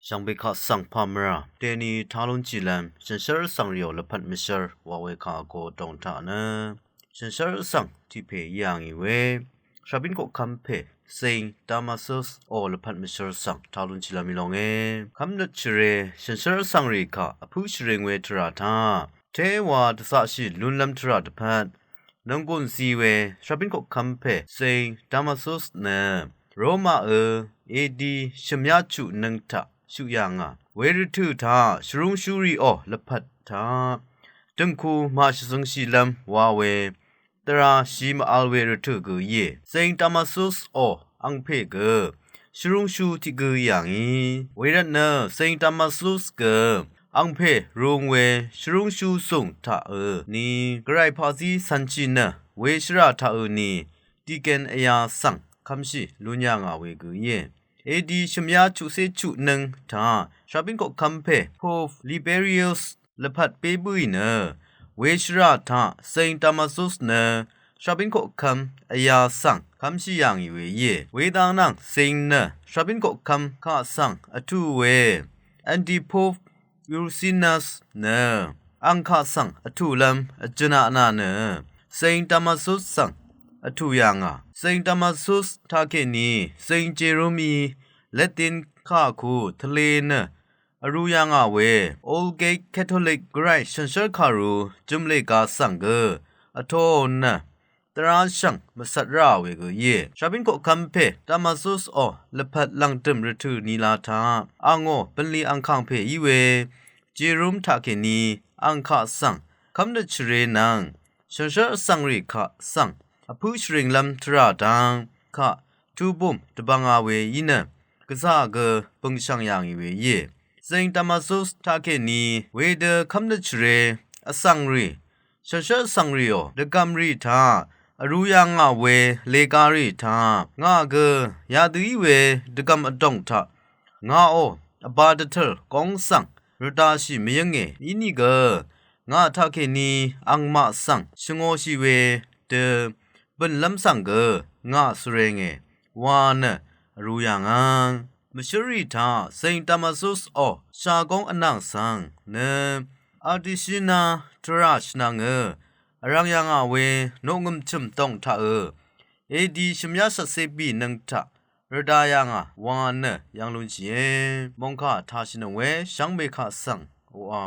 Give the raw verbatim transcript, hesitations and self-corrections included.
Shvngbe kaq svng pàmvrà deni talun chilvm shànshér vsvng rìò lvpat mvshvr wa we kaq vgo dong taq nø shànshér vsvng tiq pè yà ngì we shrabín koqkvm pè Saint Damasus ò lvpat mvshvr svng talun chilvm í longe. Kv́mnøt shvre shànshér vsvng rì kaq vpǿ shvring we tvrà taq tewa dvzaqshì lunlvm tvrà dvpvt nònggùn zi we shrabín koqkvm pè Saint Damasus nø Roma ø edi shø̀myá chuq nøng taq shuq yà ngà we rvtø̀ taq shvrúngshú rìò lvpat taq dø̀ngku màshvzøngshìlvm wa we dvra shì mv-vl we rvtø̀ gø íe. Saint Damasus ò angpè gø shvrúngshú tiq gø yà ngì. Wervtnø Saint Damasus gø angpè rung we shvrúngshú zùng taq ø ni gvray paqzí cv̀nshì nø we shvrà taq ø ni deacon vyā svng kv́mshì lún yà ngà we gø íe. Edi shø̀myá chuqcé chuq nøng taq shrabín koqkvm pè Pope Liberius lvpat pé bǿì nø we shvrà taq Saint Damasus nø shrabín koqkvm vyā svng kv́mshì yà ngì we íe. Wedang nvng Saint nø shrabín koqkvm kaq svng vtù we Anti-Pope Ursinus nø ang kaq svng vtùlvm vjønaq nà nø Saint Damasus svng vtù yà ngà. Saint Damasus taqkèní Saint Jerome í Latin kaq ku tvle nø vrū yà ngà we Old Gate Catholic gvray shànshér kàru jø̀mlè ga svng gø vtōò nø dvrá shv̀ng mvcvt rà we gø íe. Shrabín koqkvm pè Damasus ò lvpat lv̀ngdø̀m rvtø̀ nila taq angò bv̀nlì angkàng pè í we Jerome taqkèní ang kaq svng kv́mnøt shvre nvng shànshér vsvng rì kaq svng vpǿ shvringlv́m tvrà dang kaq tubùm dvbvngā we í nø gvzà gø bø̀ngshv̀ng yà ngì we íe. Saint Damasus taqkèní wedø kv́mnøt shvre vsvng rì shànshér vsvng rìò dvgv̀m rì taq vrū yà ngà we lèga rì taq ngà gø yadø í we dvgv̀m vdòng taq ngàò vbā dvtø̀l góng svng rvdashì mvyǿnge. Inìgø ngà taqkèní angmaq svng shvngōshì we dø bø̀nlv́m svng gø ngà svrenge wa nø vrū yà ngà. Mvshǿrrì taq Saint Damasus ò shagóng vnàng svng nø Ardishina tvrà shvnvng ø vrvng yà ngà we noqngø̀m chø̀m dòng taq ø edi shø̀myá shvtcé bì nøng taq rvda yà ngà wa nø yv̀ng lunshìe. Mòngkà tashìnøng we shvngbe kaq svng oqà